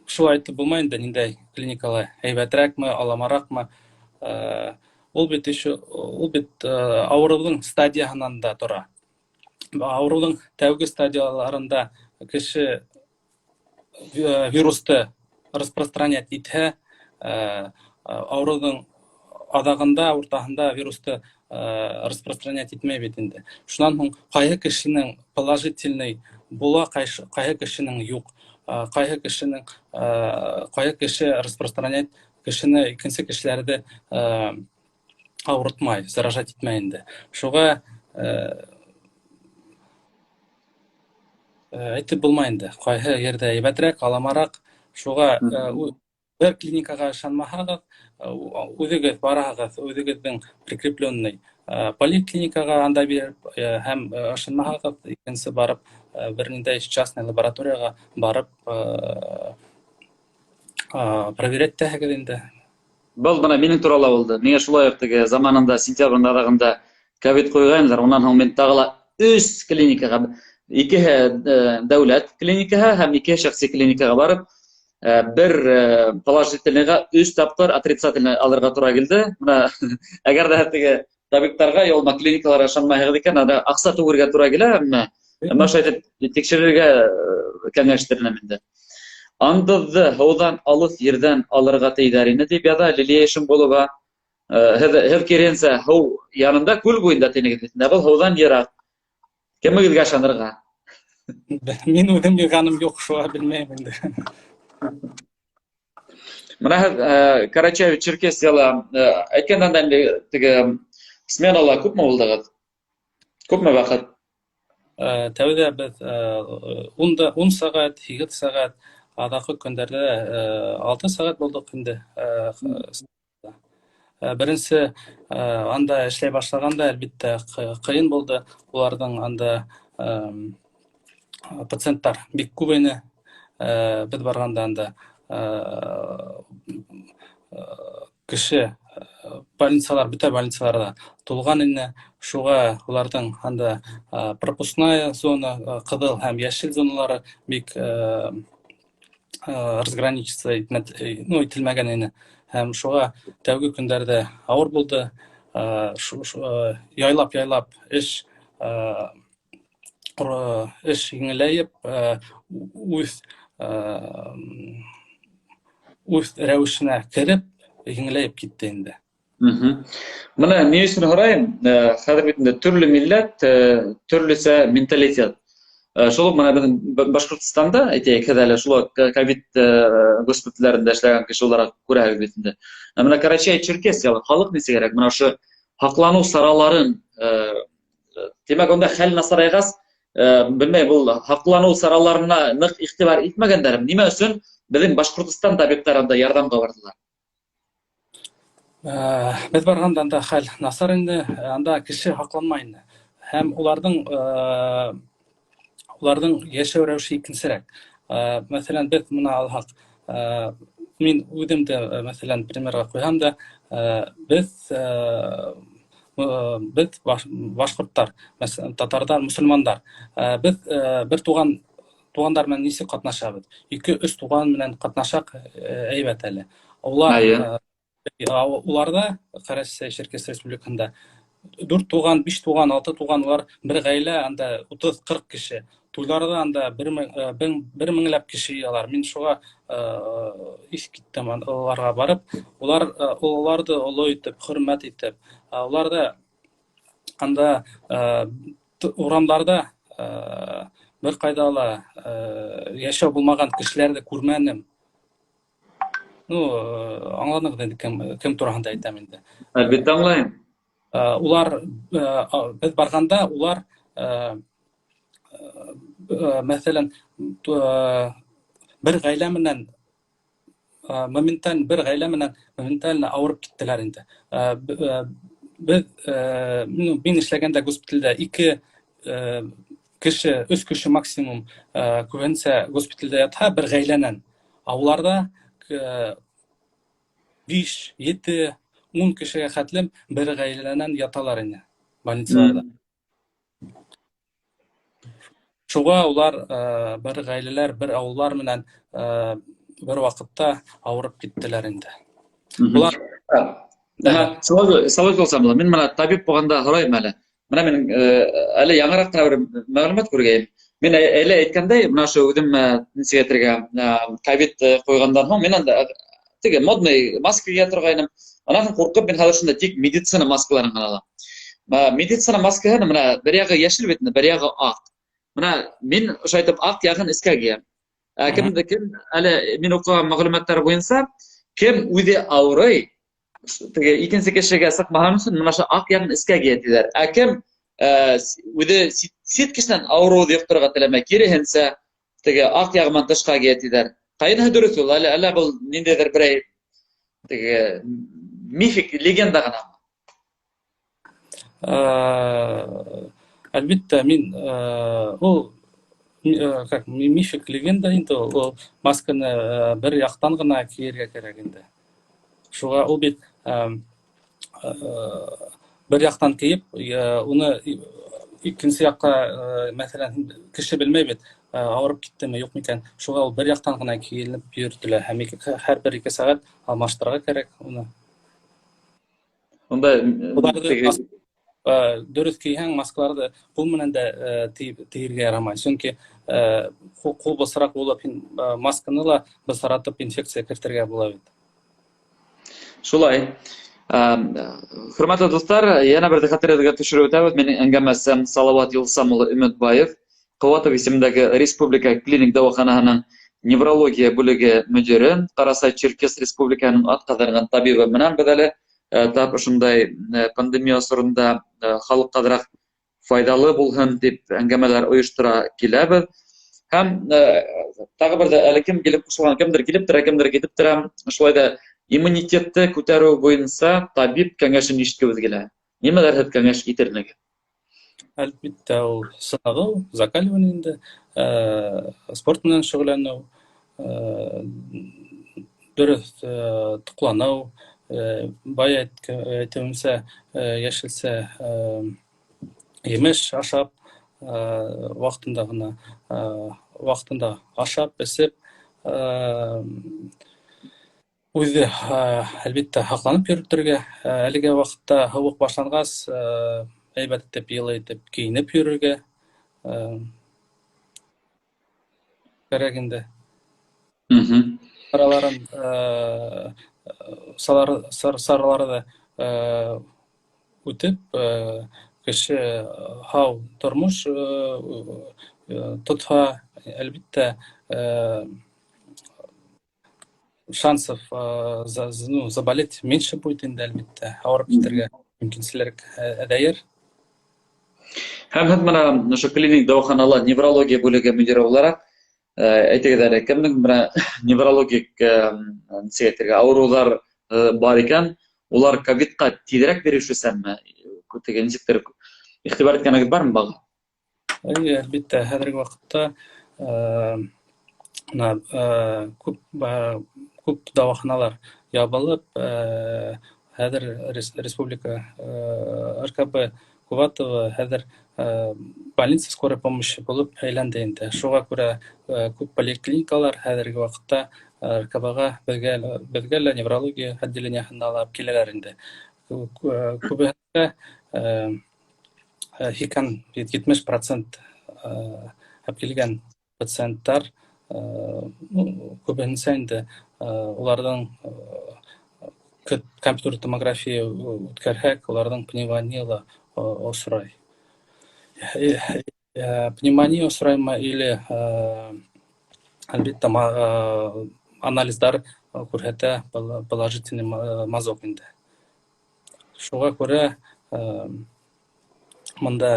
шулай әйтеп булмай инде, ниндәй клиникала һәйбәтерәкме, аламараҡмы. Ул бит еще, ул бит ауырыуҙың стадияһынан да тора. Ауырыуҙың тәүге стадияларында кеше вирусты распространять итһә, ауырыуҙың аҙағында, уртаһында вирусты распространять итмәй бит инде. Шунан һуң ҡайһы кешенең положительный була, ҡайһы кешенең юҡ, ҡайһы кешенең, ҡайһы кеше распространяет кешене, икенсе кешеләрҙе ауыртмай, заражать итмәй инде. Шуға әйтеп булмай инде, ҡайһы ерҙә һәйбәтерәк, аламараҡ. Шуға бер клиникаға ышанмаһағыҙ, үҙегеҙ бараһығыҙ, үҙегеҙҙең прикрепленный поликлиникаға анда биреп, һәм ышанмаһағыҙ, икенсе барып бер ниндәй частный лабораторияға барып проверять итәһегеҙ инде. Был бына минең турала булды. Миңә шулай уҡ теге заманында сентябрҙең аҙағында ковид ҡуйғайнылар. Унан һуң мин тағы ла 3 клиникаға, икеһе дәүләт клиникаһы һәм икеһе шәхси клиникаға барып, бер положительныйға 3 тапҡыр отрицательный алырға тура килде. Бына әгәр ҙә теге табиптарға я улма клиникаларға ышанмайһығыҙ икән, анда аҡса түгергә тура килә, әммә шулай итеп тикшерергә кәңәш итер инде. Андыҙҙы һыуҙан алыҫ ерҙән алырға тейҙәр ине, тип яҙа Лилия Ишемғолова. Һеҙ киренсә һыу янында, күл буйында тинегеҙ бит. Был һыуҙан йыраҡ. Кемегеҙгә ышанырға? Мин үҙем йыйғаным юҡ, шуға белмәйем инде. Бына һеҙ Карачаево-Черкесияла әйткәндән дә инде теге сменала күпме булдығыҙ? Күпме ваҡыт? Тәүҙә беҙ 10 сәғәт, 8 сәғәт, аҙаҡҡы көндәрҙә 6 сәғәт булдыҡ инде. Беренсе анда эшләй башлағанда, әлбиттә, ҡыйын булды. Уларҙың анда пациенттар бик күп ине. Беҙ барғанда анда кеше больницалар, бөтә больницаларҙа тулған ине. Шуға уларҙың анда пропускная зона, ҡыҙыл һәм йәшел зоналары бик разграничиться ителмәгән ине. Һәм шуға тәүге көндәрҙә ауыр булды. Яйлап-яйлап эш еңеләйеп, үҙ рәүешенә кереп, еңеләйеп китте инде. Бына ни өсөн һорайым, хәҙер бит инде төрлө милләт, төрлөсә менталитет. Шул уҡ бына беҙҙең Башҡортостанда, әйтәйек, һеҙ әле шул уҡ ковид госпиталдәрендә эшләгән кеше булараҡ күрәһегеҙ бит инде. Ә бына Карачай-Черкесияла халыҡ нисегерәк? Бына ошо һаҡланыу сараларын, тимәк, унда хәл насарайғас, белмәйем, был һаҡланыу сараларына ныҡ иғтибар итмәгәндәр. Нимә өсөн беҙҙең Башҡортостан табиптары анда ярҙамға барҙылар? Беҙ барғанда анда хәл насар инде, анда кеше һаҡланмай инде. Һәм уларҙың йәшәү рәүеше икенсерәк. Мәҫәлән, беҙ бына алһаҡ, мин үҙем дә, мәҫәлән, примерға ҡуйһам да, беҙ башҡорттар, мәҫәлән, татарҙар, мосолмандар, беҙ бер туғандар менән нисек ҡатнашабыҙ? Ике, өс туған менән ҡатнашаҡ, әйбәт әле. Уларҙа Карачай-Черкес Республикаһында 4 туған, 5 туған, 6 туған, улар бер ғаилә, анда 30-40 кеше. Туйларҙа анда бер меңләп кеше йыялар. Мин шуға иҫ киттем уларға барып. Уларҙы оло итеп, хөрмәт итеп, уларҙы анда урамдарҙа бер ҡайҙа ла йәшәү булмаған кешеләрҙе күрмәнем. Аңланығыҙ инде, кем тураһында әйтәм инде. Әлбиттә аңлайым. Беҙ барғанда улар, мәҫәлән, бер ғаилә менән моменталь, бер ғаилә менән моментально ауырып киттеләр инде. Мин эшләгәндә госпиталдә ике кеше, өс кеше максимум күбенсә госпиталдә ятһа бер ғаиләнән. Ә уларҙа 5, 7, 10 кешегә хәтлем бер ғаиләнән яталар ине больницаларҙа. Шуға улар бер ғаиләләр, бер ауыллар менән бер ваҡытта ауырып киттеләр инде. Улар Сауал булсам була. Мин бына табип булғанда һорайым әле. Бына мин әле яңыраҡ ҡына бер мәғлүмәт күргәйем. Мин әле әйткәндәй, бына ошо үҙем нисек әйтергә, ковид ҡуйғандан һуң мин анда теге модный маска кейә торғайным. Анан һуң ҡурҡып мин хәҙер шунда тик медицина маскаларын ғына алам. Медицина маскаһының бына бер яғы йәшел бит инде, бер яғы аҡ. Мына мин ошайтып аҡ яғын эскә кейәм. Ә кемде кем әле мин уҡыған мәғлүмәттәр буйынса, кем үҙе ауырый, теге икенсе кешегә сыҡмаһын өсөн мына ошо аҡ яғын эскә кейә тиҙәр. Ә кем үҙе сит кешенән ауырыуҙы йоҡторорға теләмәй, киреһенсә, теге аҡ яғы менән тышҡа кейә тиҙәр. Ҡайныһы дөрөҫ ул? Әллә, әллә был ниндәйҙер берәй теге мифик легенда ғынамы? Әлбиттә, мин ул как мифик легенда инде ул, ул масканы бер яҡтан ғына кейергә кәрәк инде. Шуға ул бит бер яҡтан кейеп, уны икенсе яҡҡа, мәҫәлән, кеше белмәй бит, ауырып киттеме, юҡ микән. Шуға ул бер яҡтан ғына кейенеп йөрөтөлә һәм һәр бер 2 сәғәт алмаштырырға кәрәк уны. Унда Уларҙы дөрөҫ кейһәң, маскаларҙы ҡул менән дә тейергә ярамай. Сөнки ҡул бысраҡ булып, һин масканы ла бысратып инфекция кертергә була бит. Шулай. Хөрмәтле дуҫтар, йәнә бер хәтерегеҙгә төшөрөп үтәбеҙ. Минең әңгәмәсем Салауат Юлсам улы Өмөтбаев, Ҡыуатов исемендәге Республика клиник дауаханаһының неврология бүлеге мөдире, Ҡарасай-Черкес Республикаһының атҡаҙанған табибы менән беҙ әле тап ошондай пандемия осоронда халыҡҡа аҙыраҡ файҙалы булһын тип әңгәмәләр ойоштора киләбеҙ. Һәм тағы бер ҙә әле кем килеп ҡушылған, кемдер килеп тора, кемдер китеп тора. Шулай ҙа иммунитетты күтәреү буйынса табип кәңәшен ишеткебеҙ килә. Нимәләр һеҙ кәңәш итер инегеҙ? Әлбиттә, ул сынығыу, закаливание инде, спорт менән шөғөлләнеү, дөрөҫ туҡланыу, бая әйтеүемсә, йәшелсә емеш ашап, ваҡытында ғына, ваҡытында ашап, эсеп, үҙе, әлбиттә, һаҡланып йөрөтөргә. Әлеге ваҡытта һыуыҡ башланғас, әйбәт итеп, йылы итеп кейенеп йөрөргә кәрәк инде. Сараларын, сараларҙы үтеп, кеше һау тормош тотһа, әлбиттә, шансов заболеть меньше будет инде, әлбиттә, ауырып китергә мөмкинселек әҙәйер. Һәм һеҙ бына ошо клиник дауаханала неврология бүлеге мөдире булараҡ, әйтегеҙ әле, кемдең бына неврологик, нисек әйтергә, ауырыуҙар бар икән, улар ковидҡа тиҙерәк бирешеүсәнме? Теге нисектер иғтибар иткәнегеҙ бармы быға? Эйе, әлбиттә, хәҙерге ваҡытта бына күп дауаханалар ябылып, хәҙер республика РКБ Куватова хәҙер больница скорой помощи булып әйләнде инде. Шуға күрә күп поликлиникалар хәҙерге ваҡытта РКБ-ға беҙгә лә неврология отделениеһына алып киләләр инде. Күбеһендә һикән 70% алып килгән пациенттар, күбеһенсә инде, уларҙың компьютер томография үткәрһәк, уларҙың пневмония ла осрай. Пневмония осраймы или, әлбиттә, анализдар күрһәтә положительный мазок инде. Шуға күрә, мында,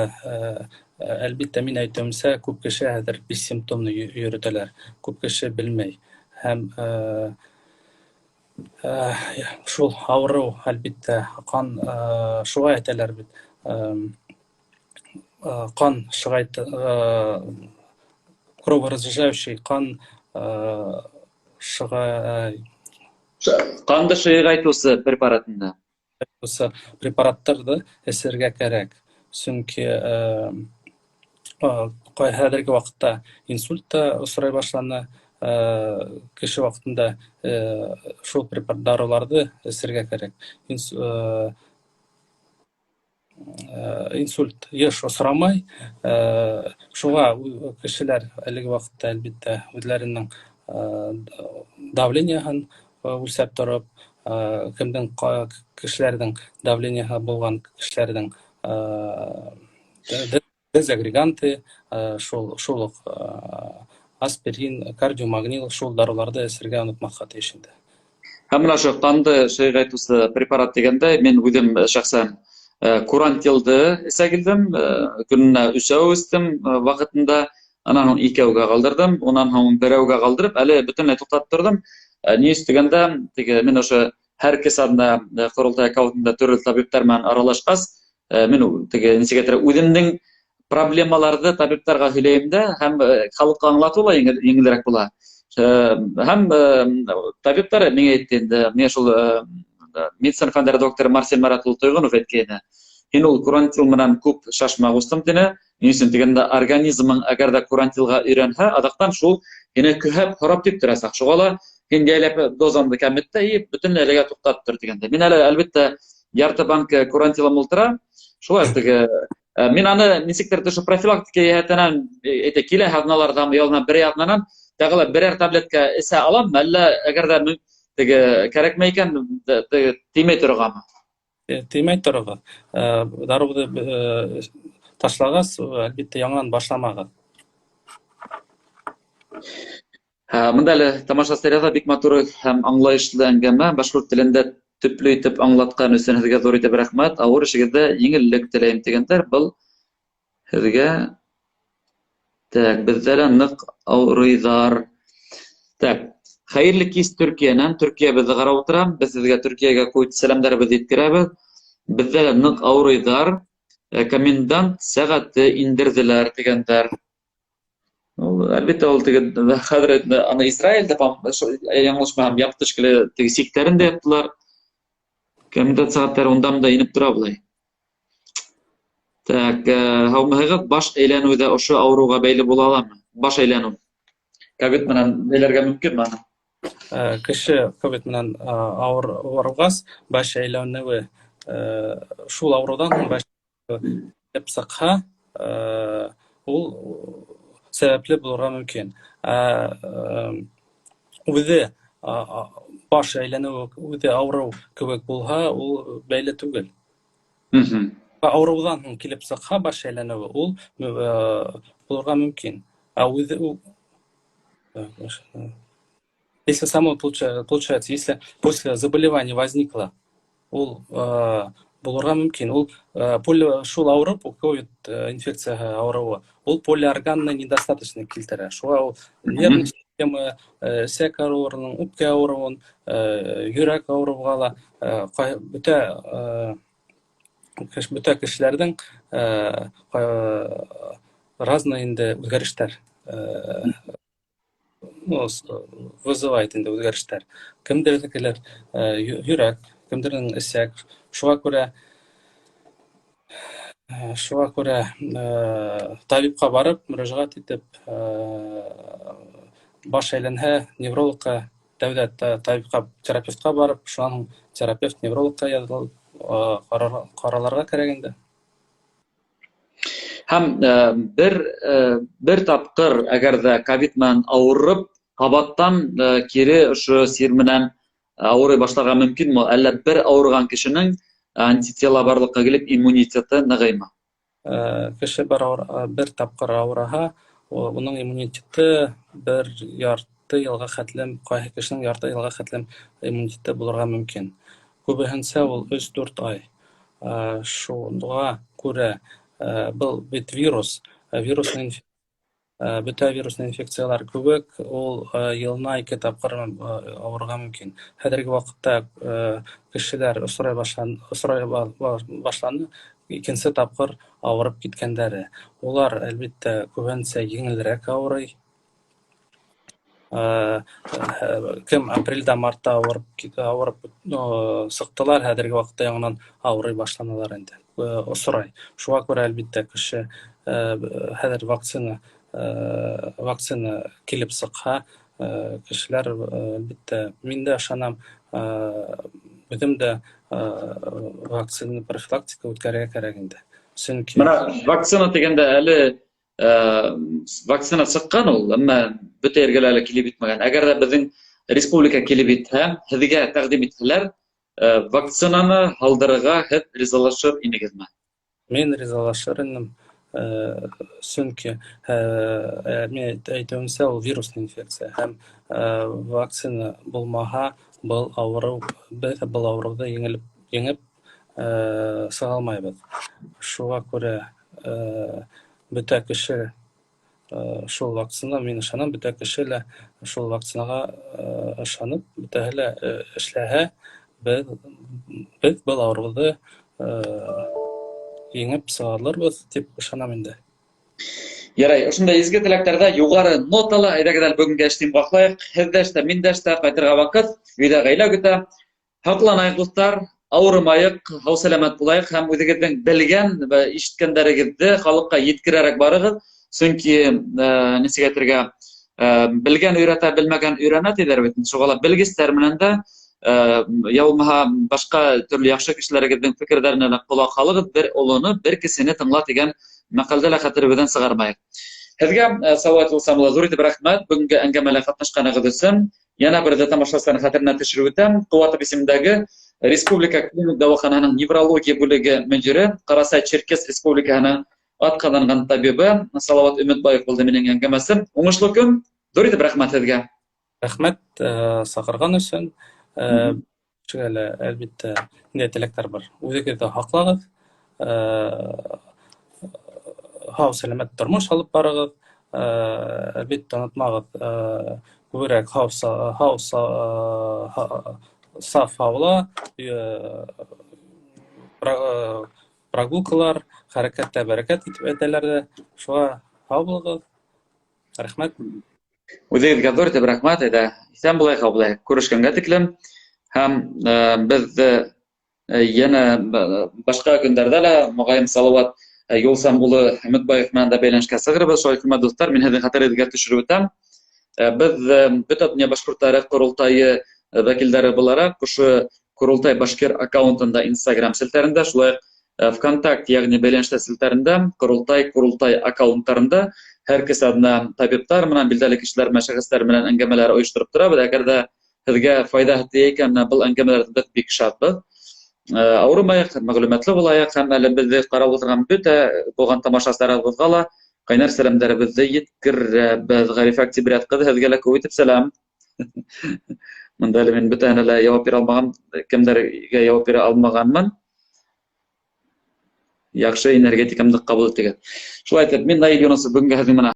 әлбиттә, мин әйтеүемсә, күп кеше хәҙер бессимптомно йөрөтәләр, күп кеше белмәй. Һәм шул ауырыу, әлбиттә, ҡан, шуға әйтәләр бит, ҡан шығайт, кроворазжижающий ҡан, шыға, Ҡанды шыйығайтыусы препаратында. Препараттарҙы эсергә кәрәк. Сөнки хәҙерге ваҡытта инсульт та осрай башланы. Кеше ваҡытында, шул препарат дарыуларҙы эсергә кәрәк. Инсульт йыш осрамай. Шуға кешеләр әлеге ваҡытта, әлбиттә, үҙләренең давлениеһын үлсәп тороп, кемдең кешеләрҙең давлениеһы булған кешеләрҙең, Дезагреганты, шул уҡ аспирин, кардиомагнил, шул дарыуларҙы эсергә онотмаҫҡа тейеш инде. Һәм менә ошо ҡанды шыйғайтыусы препарат тигәндә, мин үҙем шәхсән курантилды эсә килдем, көнөнә өсәү эстем ваҡытында, анан һуң икәүгә ҡалдырҙым, унан һуң берәүгә ҡалдырып, әле бөтөнләй туҡтатып торҙом. Ни өсөн тигәндә, теге мин ошо һәр кесадында ҡоролтай аккаунтында төрлө табиптар менән аралашҡас, мин теге нисек әйтер, үҙемдең проблемаларҙы табиптарға һөйләйем дә, һәм халыҡҡа аңлатыу ла еңелерәк була. Һәм табиптар миңә әйтте инде, миңә шул медицина фәндәре докторы Марсель Марат улы Тойғонов әйткәйне. Һин ул курантил менән күп шашма, ҡустым, тине. Ни өсөн тигәндә, организмың әгәр ҙә курантилға өйрәнһә, аҙаҡтан шул һине көһәп һорап тип торасаҡ. Шуға ла һин йәйләп дозаңды кәмет тә и бөтөнләй әлегә туҡтатып тор тигәндә. Мин әле, әлбиттә, ярты банка курантилым ултыра. Шулай теге мин аны нисектер ошо профилактика йәһәтенән әйтә килә аҙналарҙан, ялына бер аҙнанан тағы ла берәр таблетка эсә алам, әллә әгәр ҙә теге кәрәкмәй икән, теге теймәй торорғамы? Теймәй тороғоҙ. Дарыуҙы ташлағас, әлбиттә, яңынан башламағыҙ. Бында әле тамашасылар яҙа, бик матур һәм аңлайышлы әңгәмә, башҡорт телендә төплө итеп аңлатҡан өсөн һеҙгә ҙур итеп рәхмәт. Ауыр эшегеҙҙә еңеллек теләйем тигәндәр. Был һеҙгә. Так, беҙҙә лә ныҡ ауырыйҙар. Так, хәйерле кис Төркиәнән. Төркиә беҙҙе ҡарап ултыра. Беҙ һеҙгә Төркиәгә күп сәләмдәребеҙҙе еткерәбеҙ. Беҙҙә лә ныҡ ауырыйҙар. Комендант сәғәте индерҙеләр тигәндәр. Ул, әлбиттә, ул теге хәҙер аны Израилдә, яңылышмаһам, япты шикелле, теге сиктәрен дә яптылар. Комендант сәғәттәре унда мында инеп тора былай. Так, һаумыһығыҙ, баш әйләнеү ҙә ошо ауырыуға бәйле була аламы? Баш әйләнеү. Ковид менән бәйләргә мөмкинме аны? Кеше ковид менән ауырғас, баш әйләнеүе, шул ауырыуҙан һуң баш әйләнеп сыҡһа, ул сәбәпле булырға мөмкин. Үҙе баш әйләнеүе үҙе ауырыу кеүек булһа, ул бәйле түгел. Ауырыуҙан һуң килеп сыҡһа баш әйләнеүе, ул булырға мөмкин. Ә үҙе ул, если само получается, если после заболевания возникло, ул булырға мөмкин. Ул шул ауырып, ковид инфекцияһы ауырыуы, ул полиорганный недостаточность килтерә. Шуға ул нервный система, эсәк ауырыуының, үпкә ауырыуын, йөрәк ауырыуға ла, бөтә кешеләрҙең разный инде үҙгәрештәр, ну, вызывает инде үҙгәрештәр. Кемдерҙекеләр йөрәк, кемдерҙең эсәк. Шуға күрә табипҡа барып, мөрәжәғәт итеп, баш әйләнһә, неврологҡа, тәүҙә табипҡа, терапевтҡа барып, шунан һуң терапевт неврологҡа яҙылып, ҡараларға кәрәк инде. Һәм бер тапҡыр, әгәр ҙә ковид менән ауырып, ҡабаттан кире ошо сир менән ауырый башларға мөмкинме? Әллә бер ауырған кешенең антитела барлыҡҡа килеп, иммунитеты нығыймы? Кеше бер тапҡыр ауырыһа, уның иммунитеты бер ярты йылға хәтлем, ҡайһы кешенең ярты йылға хәтлем иммунитеты булырға мөмкин. Күбеһенсә ул өс-дүрт ай. Шуға күрә, был бит вирус, вирусный бөтә вирусный инфекциялар кеүек, ул йылына 2 тапҡыр ауырырға мөмкин. Хәҙерге ваҡытта кешеләр осрай башланы, икенсе тапҡыр ауырып киткәндәре. Улар, әлбиттә, күбенсә еңелерәк ауырый. Кем апрелдә, мартта ауырып, сыҡтылар, хәҙерге ваҡытта яңынан ауырый башланылар инде. Осрай. Шуға күрә, әлбиттә, кеше, хәҙер вакцина килеп сыҡһа, кешеләр, әлбиттә, мин дә ышанам, үҙем дә, вакцина профилактика үткәрергә кәрәк инде. Сөнки Бына вакцина тигәндә әле, вакцина сыҡҡан ул, әммә бөтә ергә лә әле килеп етмәгән. Әгәр ҙә беҙҙең республика килеп етһә, һеҙгә тәҡдим итһәләр, вакцинаны һалдырырға һеҙ ризалашыр инегеҙме? Мин ризалашыр инем. Сөнки мин әйтеүемсә, ул вирусный инфекция һәм вакцина булмаһа, был ауырыу, беҙ был ауырыуҙы еңелеп, еңеп сыға алмайбыҙ. Шуға күрә бөтә кеше шул вакцина, мин ышанам, бөтә кеше лә шул вакцинаға ышанып, бөтәһе лә эшләһә, беҙ был ауырыуҙы еңеп сыға алырбыҙ тип ышанам инде. Ярай, ошондай изге теләктәрҙә юғары нотала әйҙәгеҙ әле бөгөнгә эште йомғаҡлайыҡ. Һеҙ ҙә эштә, мин дә эштә, ҡайтырға ваҡыт, өйҙә ғаилә көтә. Һаҡланайыҡ, дуҫтар, ауырымайыҡ, һау-сәләмәт булайыҡ һәм үҙегеҙҙең белгән вә ишеткәндәрегеҙҙе халыҡҡа еткерәрәк барығыҙ. Сөнки, нисек әйтергә, белгән өйрәтә, белмәгән өйрәнә тиҙәр бит. Шуға ла белгестәр менән дә, я булмаһа башҡа төрлө яҡшы кешеләрегеҙҙең фекерҙәренә лә ҡолаҡ һалығыҙ, бер олоно, бер кесене тыңла тигән мәҡәлде лә хәтеребеҙҙән сығармайыҡ. Һеҙгә, Салауат Юлсамұлы, ҙур итеп рәхмәт бөгөнгө әңгәмәлә ҡатнашҡанығыҙ өсөн. Йәнә бер ҙә тамашасыларҙың хәтеренә төшөрөп үтәм. Ҡыуатов исемендәге Республика клиник дауаханаһының неврология бүлеге мөдире, Ҡарасай-Черкес Республикаһының атҡаҙанған табибы Салауат Өмөтбаев булды минең әңгәмәсем. Уңышлы көн, ҙур итеп рәхмәт һеҙгә. Рәхмәт саҡырған өсөн. Кешегә лә, әлбиттә, ниндәй теләктәр бар. Үҙегеҙҙе һаҡлағыҙ, һау сәләмәт тормош алып барығыҙ. Әлбиттә, онотмағыҙ, күберәк һау, һау, саф һауала, прогулкалар, хәрәкәттә бәрәкәт итеп әйтәләр ҙә. Шуға һау булығыҙ. Рәхмәт. Үҙегеҙгә ҙур итеп рәхмәт, әйҙә, иҫән булайыҡ, һау булайыҡ. Күрешкәнгә тиклем. Һәм беҙ йәнә башҡа көндәрҙә лә моғайын Салауат Юлсам улы Өмөтбаев менән дә бәйләнешкә сығырбыҙ. Шулай хөрмәтле дуҫтар, мин һеҙҙең хәтерегеҙгә төшөрөп үтәм. Беҙ Бөтә донъя башҡорттары ҡоролтайы вәкилдәре булараҡ ошо Ҡоролтай башкир аккаунтында Instagram селтәрендә, шулай уҡ ВКонтакте, йәғни бәйләнештәр селтәрендә, Ҡоролтай, Ҡоролтай аккаунттарында һәр кесе аҙна табиптар менән, билдәле кешеләр менән, шәхестәр менән әңгәмәләр ойоштороп торабыҙ. Әгәр ҙә һеҙгә файҙаһы тейә икән, менә был әңгәмәләрҙе беҙ бик шатбыҙ. Ауырымайыҡ, мәғлүмәтле булайыҡ һәм әле беҙҙе ҡарап ултырған бөтә булған тамашасыларыбыҙға ла ҡайнар сәләмдәребеҙҙе еткерәбеҙ. Ғәрифә Октябрят ҡыҙы, һеҙгә лә күп итеп сәләм. Бында әле мин бөтәһенә лә яуап бирә алмаған, кемдәргә яуап бирә алмағанмын. Яҡшы энергетикамды ҡабул итегеҙ. Шулай итеп, мин Наил Юнысов бөгөнгә һеҙҙең менән